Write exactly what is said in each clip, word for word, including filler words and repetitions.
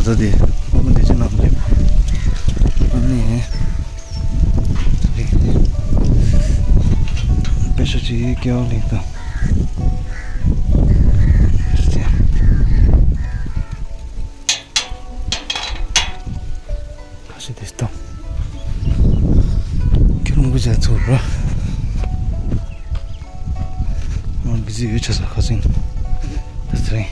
ཟ་དེ་ཁོ་མོ་དེ་ཅི་ནང་སླེབས། ཨ་ནི། པེ་ཤ་ཅིག་སྐྱེལ་བ་ལེགས་དང་། ཁ་ཤས་དེ་སྟོང་། ཁྱེད་རང་གི་ཇ་ཚོར་ར། ང་བི་ཟི་ཡོད་ཆ་ས་ཁ་སིང་། ད་ཚེ་རིང་།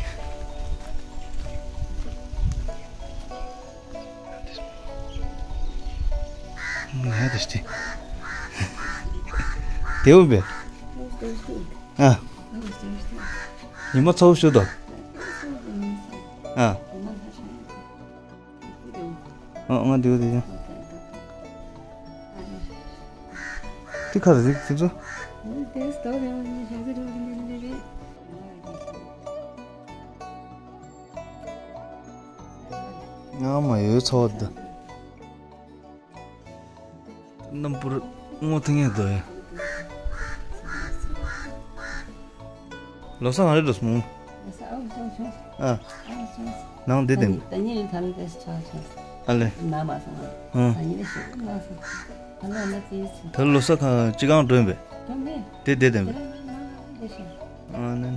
ང་ཡ་དེ་སྟེ། དེའུ་བེ། ཨ། ཉི་མ་ཚ་བོ་ཤོད་དོ། ཨ། ཨ། ང་དེའུ་དེ་ཡ། དེ་ཁ་རེ་རིག་དེ་ཚོ། ང་མ་ཡོད་ཚོ་ད། རྣམ་པར་སྔོ་ཐིང་ངེ་དོ་ཡ། ལོ་སར་ག་རེ་འགྲོ་སོང་། ཨ། ནང་བསྡད་དེ། ཨ་ལེ། ད་ལོ་སར་ག་ཅི་གང་འགྲོ་ཡིན་པས། དེ་བསྡད་དེ། ཨ་ནི།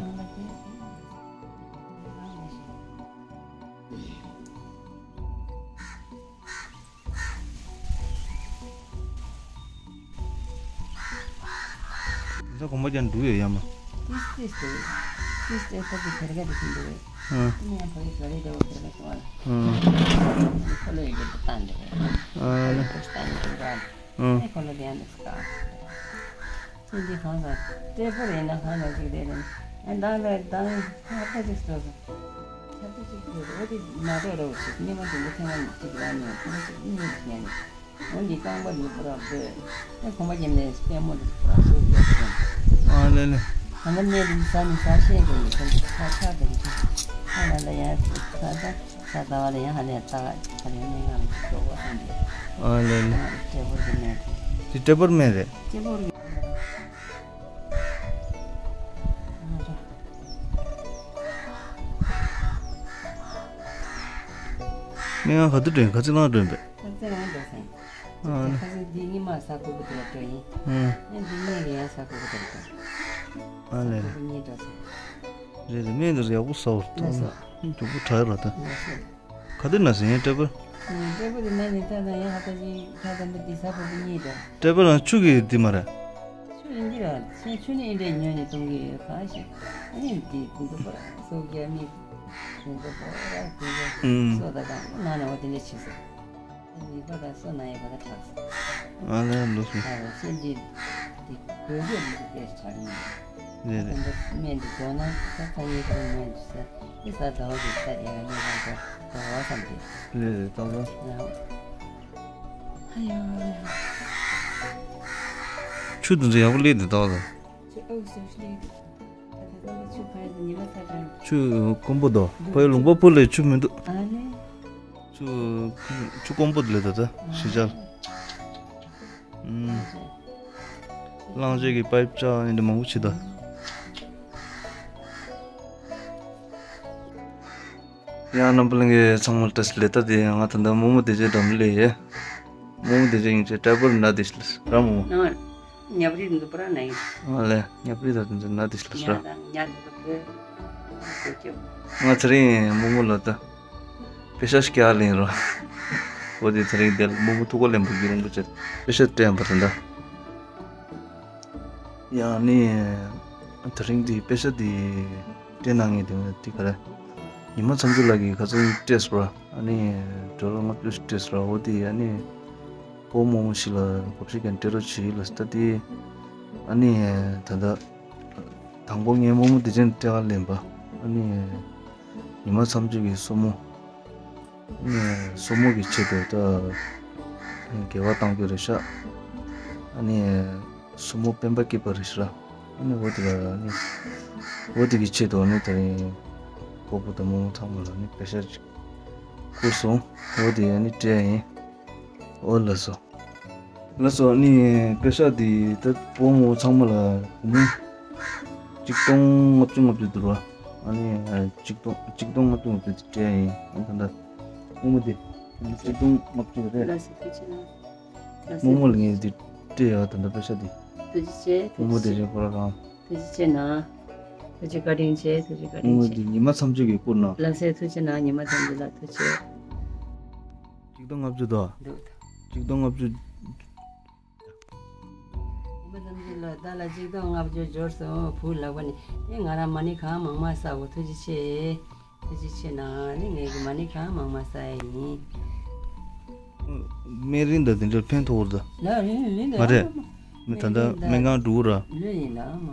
ད་གོམ་པ་རྒྱག་འགྲོ་ཡོད་ཡ་མ། ཏིས་ཏིས་ཏེ། ཏིས་ཏེ་ཐོག་གི་ཐེར་ག་དེ་ཁྱིམ་འདུག་བས། ཨ། ཏི་ནི་ཡང་ཕ་གི་ག་རེ་འདྲ་བོ་ཐེར་ག་བྱུང་བ་ལ། ཨ། ཁོ་ལོ་ཡི་གེ་དུ་བཏང་འདུག་བས། ཨ་ལེ། ཁོ་ལོ་བཏང་ནི་ཐེར་ག་ལ། ཨ། ཨེ་ཁོ་ལོ་དེ་ཡང་འདུག་སྐ། ཁྱེད་ཀྱིས་གང་ལ་སྤྲད་པོ་རེད་ན་གང་ལ་ཅིག་རེད་ལ། ཨ་མདང་ལ་མདང་ཧ་ཐ་ཅིག་སྤྲོད་སོང་། ཧ་ཐ་ཅིག་སྤྲོད་སོང་། འོ་དེ་མ་གཏོགས་རོགས་ཞིག་ཉི་མ་དེ་འདྲ་ཐེངས་མ་གཅིག་རང་ཉོས་ཁོང་ཅིག་གཉིས་ཉོས། འོ་འདི་རྐང་པ་འདི་པུ་ར་བོད་ཨེ་ཁོང་པ་ཉིན་ལས་ལྟད་མོ་འདི་པུ་ར་སོ་བརྒྱབ་སོང་། ཨ་ལེ་ལེ། ད་ནི་གནས་འདི་ས་ནི་ས་ཤེས་དགོས་ཡོད་ཁོང་ཁ་ཁ་དེ་འདྲ་ཨ་ལ་ལ་ཡ་ས་ད། ས་ཟླ་བ་ལ་ཡང་ཧ་ལས་ལྟ་ཧ་ལས་གནས་ངམ་གྲོགས་པོ་ཧ་ལས། ཨ་ལེ་ལེ། སྤྲད་པོ་དེ་མེད། དེ་སྤྲད་པོར་མེད་རེད། སྤྲད་པོར་མེད། གནས་ངམ་ག་དུས་འགྲོ་ཡིན། ག་ཚོད་ལང་འགྲོ་ཡིན་པས། ཁ་ཚ་རང་འགྲོ་སེང་། ཨ་ལེ། ཁ་ཚ་འདི་ཉི་མ་ས་ཁུག་གུ་དེ་ལ་འགྲོ་ཡིན། ཨ། ཨ་འདི་གནས་ལ་ཡང་ས་ཁུག་གུ་དེ་ལ་འགྲོ། ཨ་ལེ། ས་ཁུག་གུ་གཉིས་འགྲོ་སེང་། རེད་རེད། སྨན་འདིར་ཡག་པོ་ཟ་བར་ལྟ་ན། མགྱོགས་པོ་དྲག་ཡོད་ར་ད། ག་དུས་ན་ཟིན་ཡིན་སྤྲད་པོ། སྤྲད་པོ་དེ་ན་ནི་ད་ན་ཡང་ཧ་ད་ཅི་ད་ད་འདི་འདི་ས་ཁུག་གུ་གཉིས་འགྲོ། སྤྲད་པོ་རང་ཆུ་གི་འདི་མ་རེད། ཆུ་ཡིན་གྱི་ར་ཆེ་ཆུ་ནི་ཨིན་འདྲས་ཉོས་ནས་གཏོང་གི་ཡོད་གང་ཞིག་ཨ་ནི་འདི་འདི་འདུག་པ་སོ་རྒྱ་མི་འདི་འདུག་པ་ར་འདི་འདུག་སོ་ད་གང་ན་ནས་འོ་དེ་འདྲས་བྱེད་སོང་། ཡིག་པ་དང་སོ་ན་ཡིག་པ་དང་གྲགས་སོང་། ཨ་ལེ་ལོ་སོང་། ད་ར་ཆེ་འདི་འདི་གོས་གོས་འདི་འདི་དཔེ་ཆ་རིང་། རེད་རེད། དེ་འདྲ་སྨན་འདི་འགྲོ་ན་ད་ད་ཡིག་པ་སྨན་འདི་ས་འདི་ས་ཟླ་བ་གི་ད་ཡ་ག་ནས་རང་འགྲོ་འགྲོ་བ་བསམ་གྱི། རེད་རེད་ད་ད། ཡང་། ཨ་ཡོ། ཆུ་དེ་ཚོ་ཡག་པོ་སླེབས་འདུག་ད་ད། ཆུ་ཨུ་ཟེར་སླེབས་འདུག་ད་ད་ད་ཆུ་ཕ་ཡི་ཉི་མ་ཚ་གྲང་། ཆུ་དཀོན་པོ་འདུག་ཕ་ཡི་ལུང་པ་སྤུ་ལས་ཆུ་མི་འདུག་ཨ་ནི། ཆུ་ཆུ་དཀོན་པོ་སླེབས་འདུག་ད་ཞི་ཅལ། ཨུམ། རླངས་བྱེད་ཀྱི་པའིབ་ཅག་ཨིན་འདྲ་མང་པོ་ཆེ་ད། ཡང་རྣམ་པ་ལྷན་རྒྱས་ཚང་མར་བཀྲ་ཤིས་བདེ་ལེགས། ད་དེ་ང་ད་ལྟ་རྨོ་མོ་བདེ་ཆེན་འགྲམ་ལ་ཡོད། རྨོ་མོ་བདེ་ཆེན་ཡིན་ཚེ་ཊེ་བལ་ན་དེ་ཤི་ལ་ར་མོ། ཨ། ཉབ་རིད་འདུག་པ་ར་ན་ཡིན། ཨ་ལེ་ཉབ་རིད་ད་དེ་ཚོ་ན་དེ་ཤི་ལ་ར། ཉ་དང་ཉ་འདུག་པ་ར་སོ་ཀྱོ། ང་ཚེ་རིང་རྨོ་མོ་ལ་ད་པེ་ཤ་སྐྱ་ལེན་རོ། འོ་དེ་ཚེ་རིང་དེ་ལ་རྨོ་མོ་ཐུགས་ཁོག་ལེན་པ་གི་རུང་པོ་ཆེ་པེ་ཤ་སྤྲད་ཡང་པ་ད་ད། ཡང་ནི། དེ་རིང་འདི་པེ་ཤ་འདི་སྤྲད་གནང་མཁན་དེ་དེ་ག་རེ། ཉི་མ་མཚམས་ཚོད་ལགས་ཀྱིས་ག་ཚོད་སྤྲད་སོང་ར། ཨ་ནི་ཌོ་ལར་ལྔ་བཅུ་ཞིག་སྤྲད་སོང་ར། འོ་དེ་ཨ་ནི་སྤོ་རྨོ་མོ་ཞིག་ལ་བགོ་བཤའ་གན་སྤྲད་རོགས་བྱེད་ལ་ད་དེ། ཨ་ནི་ད་ལྟ་དང་པོ་ངའི་རྨོ་མོ་བདེ་ཆེན་སྤྲད་ག་ལེན་པ། ཨ་ནི་ཉི་མ་མཚམས་ཚོད་ཀྱི་སྲུ་མོ། ཨ་ནི་སྲུ་མོ་གི་ཆེད་དུ་ད་དགེ་བ་གཏང་རྒྱུ་རེད་ཤག་ཨ་ནི་སྲུ་མོ་སྤེན་པ་སྐྱིད་པ་རེད་ཤག་ཨ་ནི་འོ་དེ་ལ་ཨ་ནི་འོ་དེ་གི་ཆེད་དུ་ཨ་ནི་དེ་རིང་སྤོ་བོ་དང་རྨོ་མོ་ཚང་མ་ལ་ཨ་ནི་པེ་ཤ་ཅིག་བསྐུར་སོང་། འོ་དེ་ཨ་ནི་སྤྲད་ཡིན། འོ་ལགས་སོ། ལགས་སོ། ཨ་ནི་པེ་ཤ་འདི་ད་སྤོ་རྨོ་མོ་ཚང་མ་ལ་ཨ་ནི་ཆིག་སྟོང་ལྔ་བཅུ་ལྔ་བཅུ་འདུག་ར། ཨ་ནི་ཆིག་སྟོང་ཆིག་སྟོང་ལྔ་བཅུ་ལྔ་བཅུ་དེ་སྤྲད་ཡིན། ཨ་ད་ད་ སྔོན་མོ་དེ། ཆིག་སྟོང་ལྔ་བཅུ་རེད། ལགས་སོ། ཐུགས་རྗེ་གནང་། ལགས་སོ། སྔོན་མོ་ལ་ངས་འདི་སྤྲད་ཡོད། ད་ལྟ་པེ་ས་འདི། ཐུགས་རྗེ་ཆེ། སྔོན་མོ་དེ་རེད། ཁོ་རང་རང་། ཐུགས་རྗེ་ཆེ་གནང་། ཐུགས་རྗེ་བཀའ་དྲིན་ཆེ། ཐུགས་རྗེ་བཀའ་དྲིན་ཆེ། སྔོན་མོ་དེ་ཉི་མ་མཚམས་གཅོད་ཀྱིས་བསྐུར་གནང་། ལགས་སོ། ཐུགས་རྗེ་གནང་། ཉི་མ་མཚམས་གཅོད་ལགས། ཐུགས་རྗེ་ཆེ། ཆིག་སྟོང་ལྔ་བཅུ་དོ། འདུག་ཆིག་སྟོང་ལྔ་བཅུ། ཉི་མ་མཚམས་གཅོད་ལགས། ད་ལ་ཆིག་སྟོང་ལྔ་བཅུ་འབྱོར་སོང་བུ་ལགས་པ་ནི། ཨེ་ང་རང་མ་ཎི་གང་མང་མང་བསགས་གོ། ཐུགས་རྗེ་ཆེ། ཐུགས་རྗེ་ཆེ་གནང་། ནི་ངས་ཀྱི་མ་ཎི་གང་མང་མང་བསགས་ཡིན། སྨན་རིན་དང་དེ་འདྲར་ཕན་ཐོགས་རེད་ད། ལ་རིན་རིན་དང་མ་རེད། ཨ་མ། མི་ད་ལྟ་སྨན་ཁང་འགྲོ་གི་ར། ལོས་ཡིན་ལ་ཨ་མ།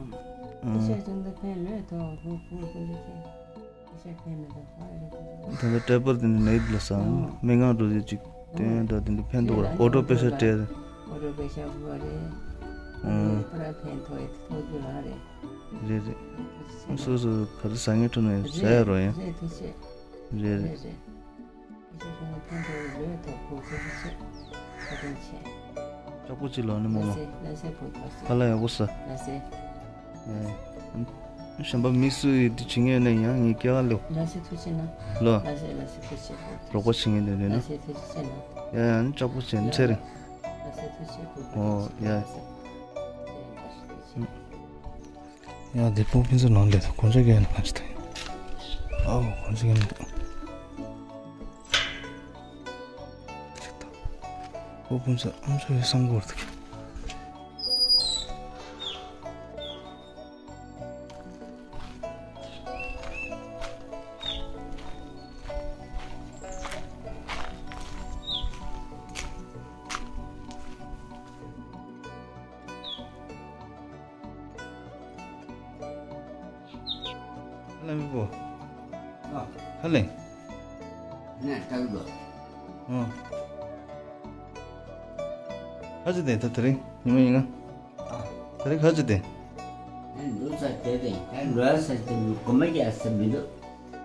ཨ། ཤ་ཅུང་ད་ཕན་ལོས་ཐོགས་བུ་བུ་བུ་ལོས་ཐོགས། ཤ་ཕན་མི་ཐོགས་ཧ་ལས་ཐོགས། ད་ལྟ་ཊེ་པར་དེ་འདྲ་ནས་ལ་ས། ཨ་མ། སྨན་ཁང་འགྲོ་དུས་ཅིག་སྟོན་ད་དེ་འདྲ་ཕན་ཐོགས་ར། ཨོ་ཊོ་པེ་ཤ་སྤྲད་ར། ཨོ་ཊོ་པེ་ཤ་བུ་རེད། ཨ། པར་ཕན་ཐོགས་ཐོགས་རྒྱུ་རང་རེད། རེད་རེད། སོ་སོ་ག་རེ་ཟ་ངེས་འཕྲོ་ནས་ཟ་ཡ་རོ་ཡ། རེད་ཐུགས་རྗེ་ཆེ། རེད་རེད། རེད་རེད། ཐུགས་རྗེ་ཆེ། ཕན་ཐོགས་ལོས་ཐོགས་བུ་ཐུགས་རྗེ་ཆེ། བཀའ་དྲིན་ཆེ། ལྕགས་པོ་གཅིག་ལོག་ནི་མོ་མ། ལགས་སེ་ལགས་སེ་བུ་ཐུགས་རྗེ་ཆེ། ཁ་ལག་ཡག་པོ་ཟ། ལགས་སེ། ཨེ། གཞན་པ་མི་སུ་ཡིས་འདི་བྱེད་མཁན་ཡོད་ན་ཡང་ངས་སྐྱེ་བ་ལེའོ། ལགས་སེ་ཐུགས་རྗེ་ཆེ་གནང་། ལོ། ལགས་སེ་ལགས་སེ་ཐུགས་རྗེ་ཆེ་བུ་ཐུགས་རྗེ་ཆེ། རོགས་པ་བྱེད་མཁན་དེ་རེད་ན། ལགས་སེ་ཐུགས་རྗེ་ཆེ་གནང་། ཡ་ཡ་ནི་ལྕགས་པོ་བྱེད་ནི་ཚེ་རིང་། ལགས་སེ་ཐུགས་རྗེ་ཆེ་བུ་ཐུགས་རྗེ་ཆེ། ཨོ་ཡ། ལགས་སེ་ཐུགས་རྗེ་ཆེ། ཡ་དེ་པོ་ཕིན་སུ་ནང་ལས་དང་གོན་ཆ་གྱོན་ན་ཅི་ཐུ་ཡིན། ཨའོ་གོན་ཆ་གྱོན་ན། ཅི་ཐུ། པོ་ཕིན་སུ་ཨམ་སུ་ཡི་སང་གོར་ཐུ། ལ་མི་པོ། ཨ། ཧ་ལེ། ནས་ལྟ་གི་འདུག་ཨ། ཁ་ཅིག་དེ་ད་དེ་རིང་ཉི་མ་ཡིན་ང་། ཨ། དེ་རིང་ཁ་ཅིག་དེ། ཨ་འདུག་ས་དེ་དེ་ཨ་འགྲོ་ས་དེ་མི་གོམ་པ་རྒྱག་ས་མི་འདུག་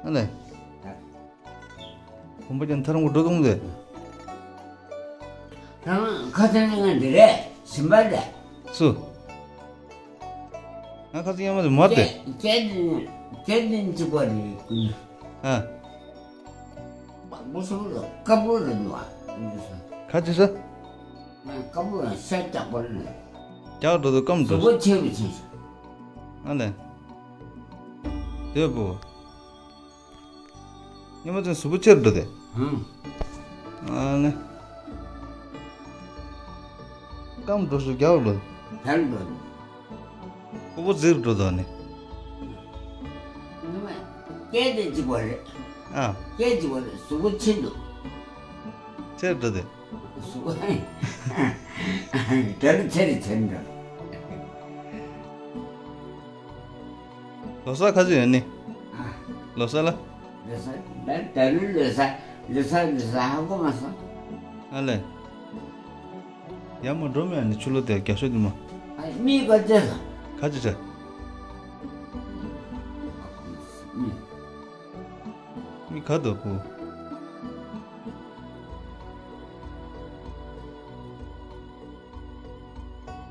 ཨ་ལེ། ད། གོམ་པ་རྒྱག་ཐ་རང་གོ་འགྲོ་གཏོང་དེ། ད་ཁ་སང་ང་འདི་རེད་ཞིམ་པ་རེད། སུ། ང་ཁ་སང་ཡང་མ་དེ་མར་དེ། ཀྱེ་ཀྱེ་ཀྱེ་ནི་གཅིག་པ་རེད་ཀུན། ཨ། མགོ་སོ་ལ་དཀར་པོ་རེད་འདུག་ཨ། ཁ་ཅི་ས། ང་དཀར་པོ་ལ་ཤ་རྒྱག་པ་རེད། རྒྱག་འགྲོ་དུས་སྐམ་འགྲོ། གཟུགས་པོ་ཆེ་རུ་ཕྱིན་སོང་། ཨ་ལེ། དེ་བུ། ཉི་མ་ཚན་གཟུགས་པོ་ཆེར་འགྲོ་དེ། ཧུམ། ཨ་ནི། སྐམ་འགྲོ་ཞིག་རྒྱག་འགྲོ། དལ་འགྲོ། ཁོ་བོ་ཟིར་འགྲོ་དོ་ནི། ཉི་མ། སྐད་དེ་གཅིག་པ་རེད། ཨ། སྐད་གཅིག་པ་རེད། གཟུགས་པོ་ཆེ་འདུག་ཆེར་འགྲོ་དེ། གཟུགས་པོ། དལ་ཆེ་རེ་ཆེ་འགྲོ། ལོ་གསར་ཁ་ཅིག་ཡོད་ནི། ཨ། ལོ་གསར་ལ། ལོ་གསར། ད་ད་རུང་ལོ་གསར། ལོ་གསར་ལོ་གསར་ཧ་གོ་མ་སོང་། ཨ་ལེ། ཡར་མར་འགྲོ་མེད་ནི་ཆུ་ལོ་དེ་རྒྱ་ཤོད་དུ་མ། ཨ་མི་ག་ཚོད་སོང་། ཁ་ཅིག་ཅག་མི། མི་ག་དོ་བུ།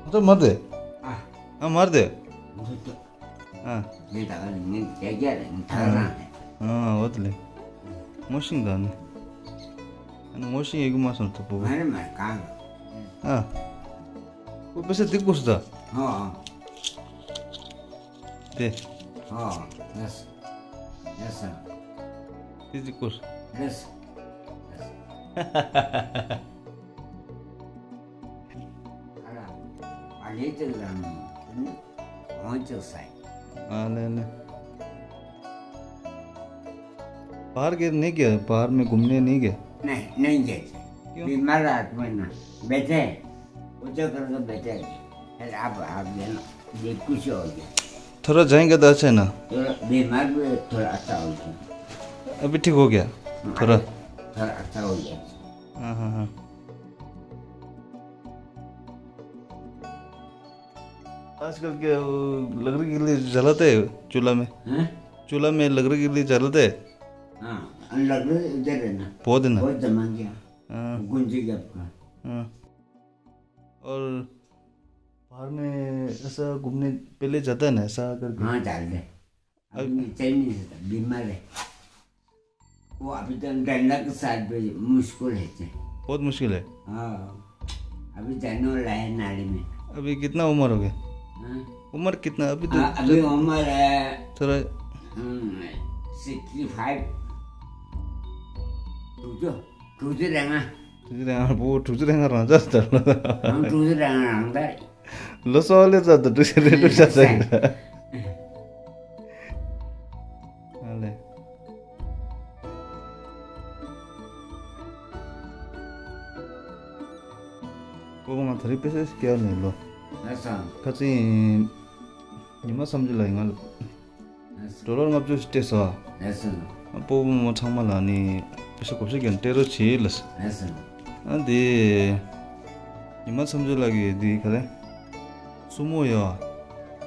ཨ་ད་མར་དེ། ཨ། ཨ་མར་དེ། འདུག་འདུག་ཨ། ངས་ད་ག་ནས་ངས་རྒྱ་རྒྱ་རེད་ངས་ད་ག་རང་རེད། ཨ་འོ་དེ་ལས། ངོ་ཤེས་འདུག་ནི། ཨ་ནི་ངོ་ཤེས་ཡོད་གི་མ་སོང་ཐུབ་པོ། མ་རེད་མ་རེད་གང་རེད། ཨ། ཁོ་པེ་སེ་དེ་བསྐུར་སོང་ད། ཨ་ཨ། དེ། ཨ་ཨ། ལགས་སོ། ལགས་སོ། དེ་དེ་བསྐུར། ལགས་སོ། ལགས་སོ། ཨ་ལ། ཨ་ལེ་དེ་ལ་ནི། འོང་ཅོག་སའི། ཨ་ལེ་ལེ། बाहर के नहीं गए, बाहर में घूमने नहीं गए? नहीं, नहीं गए। क्यों? बीमार आदमी ना, बैठे हैं। वो जो करके बैठे हैं। फिर आप, आप गए ना, ये कुछ हो गया। थोड़ा जाएंगे तो अच्छा है ना? थोड़ा बीमार भी थोड़ा अच्छा हो गया। अभी ठीक हो गया? हाँ, थोड़ा? थोड़ा अच्छा हो गया। हाँ, हाँ, हाँ। आजकल क्या वो लकड़ी के लिए जलाते हैं चूल्हा में? हैं? चूल्हा में लकड़ी के लिए जलाते हैं? हाँ, लकड़ी इधर है ना। बहुत है ना? बहुत जमा गया। हाँ। गुंजी के आपका। हाँ। और बाहर में ऐसा घूमने पहले जाता है ना, ऐसा करके? हाँ, जाते हैं। अभी चल नहीं सकता, बीमार है। वो अभी तो डंडा के साथ भी मुश्किल है जी। बहुत मुश्किल है। हाँ, अभी जानो लाया नाली में। अभी कितना उम्र हो गया? हाँ? उम्र कितना अभी तो? हाँ, अभी उम्र है थोड़ा। हम्म, सिक्सटी फ़ाइव। ठुक जो, ठुक जो रहना। ठुक जो रहना, वो ठुक जो रहना, राजा चल। हम ठुक जो रहना, राजा। ལོ་སོ་ལེ་ཙ་ད་འགྲུལ་ཤ་རེ་འགྲུལ་ཤ་ཙ་ཡིན། ཨ་ལེ། ཨོ་ང་ད་རེས་དཔེ་ཆ་སྐྱེལ་ནས་ལོ། ལགས་སོ། ཁ་ཚིག་ཉི་མ་བསམ་ཚུལ་ལ་ཡིན་ང་ལ། ལགས་སོ། ཌོ་ལར་ལྔ་བཅུ་ཞིག་སྤྲད་སོང་། ལགས་སོ། སྤོ་བོ་མོ་ཚང་མ་ལ་ནི་པེ་ཤ་བགོ་བཤའ་རྒྱག་ནས་སྤྲད་རོགས་བྱེད་ལགས། ལགས་སོ། ཨ་འདི། ཉི་མ་བསམ་ཚུལ་ལགས་ཀྱིས་འདི་ག་རེ། སྲུ་མོ་ཡོད།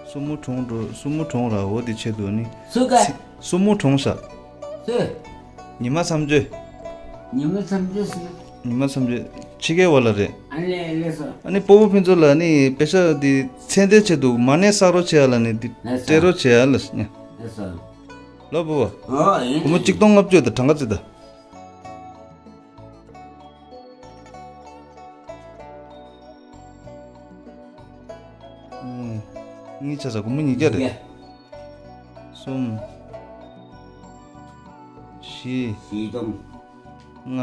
སྲུ་མོ་གྲོངས་འགྲོ་སྲུ་མོ་གྲོངས་ར་འོ་དེ་ཆེད་དུ་ནི། སུ་ག་སྲུ་མོ་གྲོངས་ཤག་སུ། ཉི་མ་བསམ་ཚུལ། ཉི་མ་བསམ་ཚུལ་སུ། ཉི་མ་བསམ་ཚུལ་ཕྱི་རྒྱལ་བ་ལ་རེད། ཨ་ལེ་ལེ་སོ། ཨ་ནི་སྤོ་བོ་ཕུན་ཚོགས་ལ་ནི་པེ་ཤ་འདི་ཚེ་འདས་ཆེད་དུ་མ་ཎི་བསགས་རོགས་བྱེད་ཡ་ལ་ནི་འདི་ལེ་སོ། སྤྲད་རོགས་བྱེད་ཡ་ལ་ཉ། ལེ་སོ། ལོ་བུ་བ། ཨོ་ཡིན། སྒོར་མོ་གཅིག་སྟོང་ལྔ་བཅུ་དང་གྲངས་ཀ་ཙི་ད། གཉིས་ཆ་ས་སྒོར་མོ་ཉིས་བརྒྱ་རེད། ཉིས་བརྒྱ། གསུམ། བཞི། བཞི་སྟོང་། ལྔ།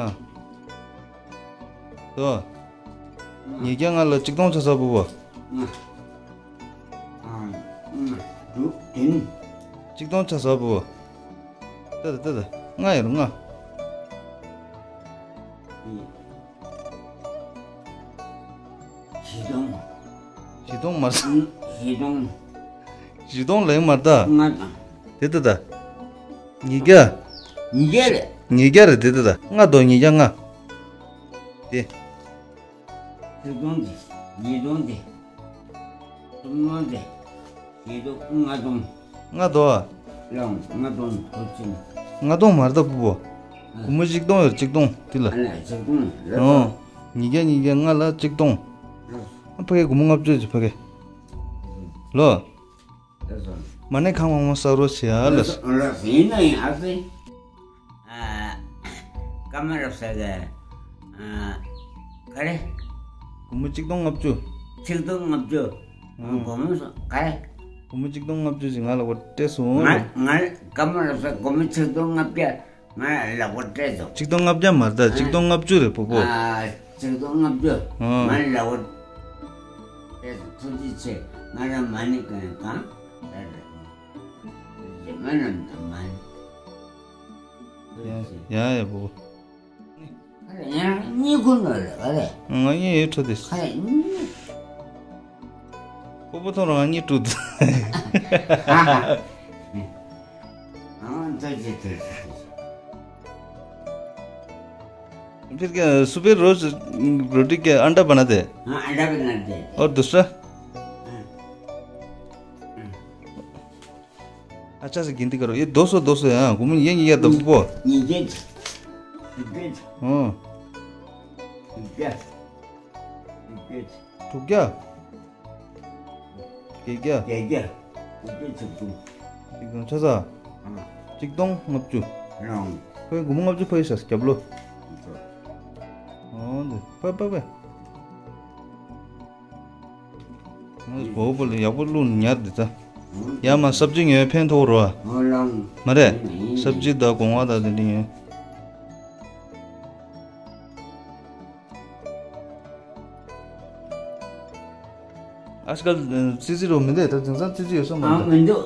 དོ། ལྔ། ཉིས་བརྒྱ་ལྔ་ལ་གཅིག་སྟོང་ཆ་ས་བུ་བ། ལྔ། ཨ། ལྔ། དྲུག་བདུན། གཅིག་སྟོང་ཆ་ས་བུ་བ། ཏ་ཏ་ཏ་ཏ། ལྔ་ཡོད་རེད་ལྔ། བཞི་སྟོང་། བཞི་སྟོང་མ་རེད། བཞི་སྟོང་། བཞི་སྟོང་ལེན་མ་རེད་ད། ལྔ་དང་། དེ་ལྟ་ད། ཉིས་བརྒྱ། ཉིས་བརྒྱ་རེད། ཉིས་བརྒྱ་རེད་དེ་ལྟ་ད། ལྔ་དོ་ཉིས་བརྒྱ་ལྔ། དེ། བཞི་སྟོང་དེ། ཉིས་སྟོང་དེ། སུམ་སྟོང་དེ། བཞི་སྟོང་ལྔ་སྟོང་། ལྔ་དོ། ལོང་ལྔ་སྟོང་དོ་ཅིན། ལྔ་སྟོང་མ་རེད་ད་ཕུ་བོ། ཨ། སྒོར་མོ་གཅིག་སྟོང་ཡོད་གཅིག་སྟོང་དེ་ལ། ཨ་ལ་གཅིག་སྟོང་ལ། ཨོ། ཉིས་བརྒྱ་ཉིས་བརྒྱ་ལྔ་ལ་གཅིག་སྟོང་། ལོ། ཕ་གི་སྒོར་མོ་ལྔ་བཅུ་ཅིག་ཕ་གི། ལོ། ལགས་སོ། མ་ཎི་ཁང་མང་མང་བསགས་རོགས་བྱེད་ཨ་ལགས། ལགས་སོ་ལགས་སོ། ཡིན་ན་ཡིན་ཨ་ཙི། ཨ། ཀ་མ་རབ་ས་ག་ཨ། ག་རེ། སྒོར་མོ་གཅིག་སྟོང་ལྔ་བཅུ། གཅིག་སྟོང་ལྔ་བཅུ། ཨང་། སྒོར་མོ་སོ་ག་རེ། སྒོར་མོ་གཅིག་སྟོང་ལྔ་བཅུ་ཞིག་ང་ལ་བར་སྤྲད་སོང་། ང་ང་ཀ་མ་རབ་ས་སྒོར་མོ་གཅིག་སྟོང་ལྔ་བརྒྱ། ང་ལག་པ་སྤྲད་སོང་། གཅིག་སྟོང་ལྔ་བརྒྱ་མ་རེད་ད། ཨ། གཅིག་སྟོང་ལྔ་བཅུ་རེད་ཕུ་བོ། ཨ། གཅིག་སྟོང་ལྔ་བཅུ། ཨ། ང་ལག་པ་སྤྲད་སོང་། ཐུགས་རྗེ་ཆེ། ང་རང་མ་ཎི་གང་གང་ད་རེད། རྗེས་མ་རྣམས་དང་མ་ཎི། ཐུགས་རྗེ་ཆེ། ཡ་ཡ་ཕུ་བོ། ཁ་ལ་ཡང་གཉིད་ཁུག་ནོ་རེད་ག་རེ། ང་གཉིད་ཡོད་འཕྲོ་དེ། ཁ་ལ་གཉིད། ཕུ་བོ་ཐོང་རང་གཉིད་དཀྲུགས་འདུག་ཧ་ཧ། ཨང་། ཐུགས་རྗེ་ཆེ། ཐུགས་རྗེ་ཆེ། फिर क्या सुबह रोज रोटी के अंडा बनाते हैं? हाँ, अंडा बनाते हैं। और दूसरा? हाँ। अच्छा से गिनती करो। ये दो सौ, दो सौ है, हाँ, घूमो, ये, ये दो, वो। ཉིས་བརྒྱ། ཉིས་བརྒྱ། ཨོ། ཉིས་བརྒྱ། ཉིས་བརྒྱ། དྲུག་བརྒྱ། བརྒྱད་བརྒྱ། བརྒྱད་བརྒྱ། ཉིས་བརྒྱ་ཆིག་སྟོང་། ཆིག་སྟོང་ཆ་ས། ཨ། ཆིག་སྟོང་ལྔ་བཅུ། རང་། ཁོས་སྒོར་མོ་ལྔ་བཅུ་ཕ་གི་ཤག་རྒྱབ་ལོ། ཨོ་འདི། ཕ་ཕ་ཕ། ངས་སྒོར་པོ་ལ་ཡག་པོ་བླུགས་ནས་ཉར་འདི་ད། ཡ་མ་སབ་ཇི་ཉོས་ཕན་ཐོགས་རོ། ཨོ་ལང་། མ་རེད། ཨིན་ཨིན། སབ་ཇི་དང་གོང་བ་དང་དེ་འདྲ་ཉོས། ཨ་ཤ་ཀལ་ཙི་ཙི་རོ་མི་འདུག་ད་དེང་སང་ཙི་ཙི་ཡོད་ས་མ་ཨ་འདུག་མི་འདུག་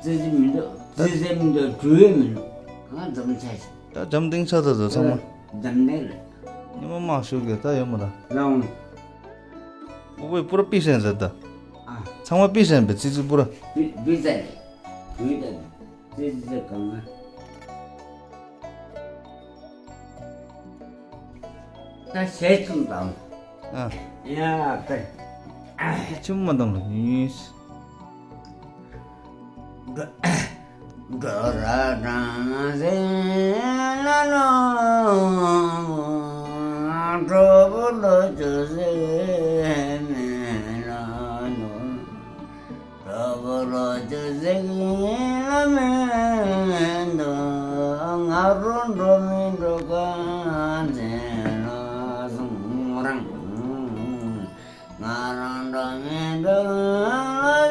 ཙི་ཙི་མི་འདུག་ད་ཙི་ཙི་མི་འདུག་གྲུ་ཡོད་མི་འདུག་ང་འཛམ་ཆ་ཞིག་ད་འཛམ་གླིང་ཆ་ད་ད་ཚང་མ། འཛམ་གླིང་རེད། ཉི་མ་མ་ཤོད་གི་ད་ཡོད་མ་ར། ལོང་། ཨོ་བོས་པུ་ར་པི་ཤན་ཟེར་ད། ཨ། ཚང་མ་པི་ཤན་པའི་ཙི་ཙི་པུ་ར། པི་པི་ཙ་རེད། གྲུ་ཡོད་ད་ཙི་ཙི་ཙི་གང་ང་། ད་ཞལ་ཆུམ་དང་། ཨ། ཡ་ཀར། ཆུམ་མ་དང་ལ་ཉིས། འགྲོ་ར་དང་སེ་ལ་ལོ། གྲོ་བོ་ལོ་ཅོ་སེ་མེ་ལ་ལོ། གྲོ་བོ་ལོ་ཅོ་སེ་ལ་མེ་ལོ། ང་རོ་འགྲོ། ང་རང་འགྲོ་མི་འགྲོ་ལ་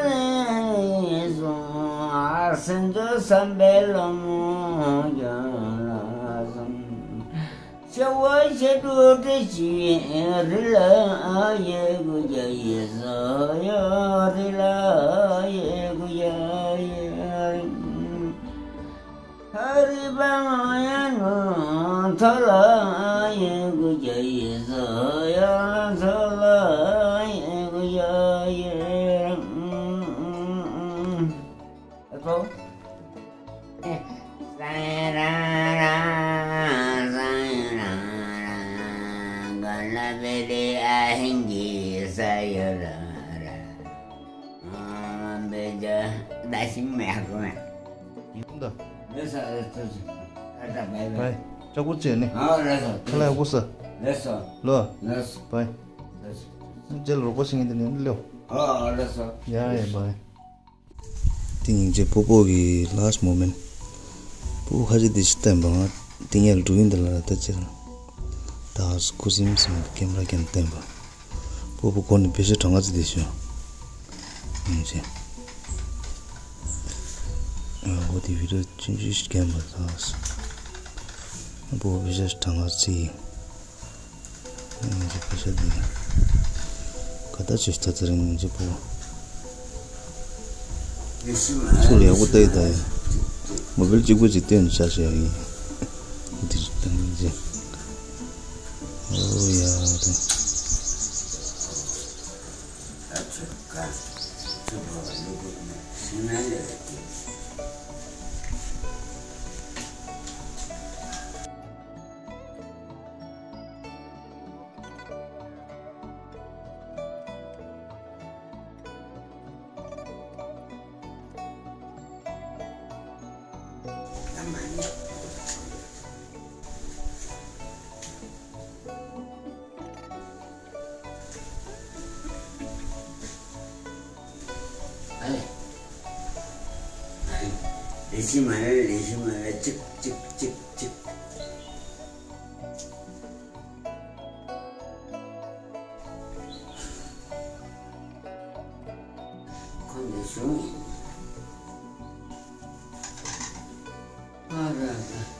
ནི་སོང་། སེམས་ཀྱི་བསམ་པའི་ལམ་མོ་རྒྱུད་ལ་སོང་། ཤ་བ་ཤ་དྲུག་དྲི་ཞིམ་རི་ལ་ཡེ་གུ་རྒྱ་ཡེ་ཟོ་ཡོ་རི་ལ་ཡེ་གུ་རྒྱ་ཡེ། ཧ་རི་པ་ང་ཡ་ནོ་ཐོ་ལ་ཡེ་གུ་རྒྱ་ཡེ་ཟོ་ཡོ་ཐོ་ལ་ཡེ་གུ་རྒྱ་ཡེ། ཨ་ཁོ། སང་རང་རང་སང་རང་རང་ག་ལ་བེ་རེ་ཨ་ཧིན་གྱི་ས་ཡོ་ར་ར་ཨ་བེ་ཇ་ད་ཤིང་མེ་ཧ་གོ་མེ། ཡིན་ད། ལེ་ས་ལེ་ས་ལེ་ས། ཨ་ད་བེ་བེ། བའི་ཅ་ཀུ་ཅེ་ནི། ཨ་ལེ་ས། ཁ་ལ་ཡ་ཀུ་ས། ལེ་ས། ལོ། ལེ་ས། བའི། ལེ་ས། ཇེལ་རོགས་པ་ཤིང་ཡིན་ད་ནི་ལེའོ། ཨ་ལེ་ས། ཡ་ཡ་བའི། དེ་སྙིང་རྗེ་སྤོ་བོ་གི་last moment། སྤོ་བོ་ཁ་ཆེ་དེ་ཞིག་བསྟན་པ་ང་དེ་ངས་འགྲོ་ཡིན་དེ་ལ་ལ་ལྟ་ཅེར། ད་ཁུ་སིམ་སིམ་ཀེམ་ར་ཀེམ་བསྟན་པ། སྤོ་བོ་ཁོ་ནི་བེ་ཤ་གྲང་ང་ཚེ་དེ་ཞུ། སྙིང་རྗེ། ཨ་ཁོ་དེ་བི་ར་ཆུང་ཆུང་ཞིག་ཀེམ་པ་ད། སྤོ་བོ་བེ་ཤ་གྲང་ང་ཚེ། ང་ཚོ་ཕ་ཤ་འདི་ག་ད་ཆོས་ལྟ་ཚེ་རིང་ང་ཚོ་ཕོ་བ་ཚུར་ཡག་པོ་ལྟ་ཡི་ད་ཡ། མོ་བེལ་གཅིག་པོ་ཅིག་སྟོན་བྱ་ཞེས་ཡིན། འདི་ད་ངེས་ཅན། ཨོ་ཡ་དེ། ཨ་ལེ། ཨ་ལེ། ལེ་ཤི་མ་རེད། ལེ་ཤི་མ་རེད། ཅིག་ཅིག་ཅིག་ཅིག། ཁོ་འདི་བྱུང་ཡིན། ཨ་ར་ར།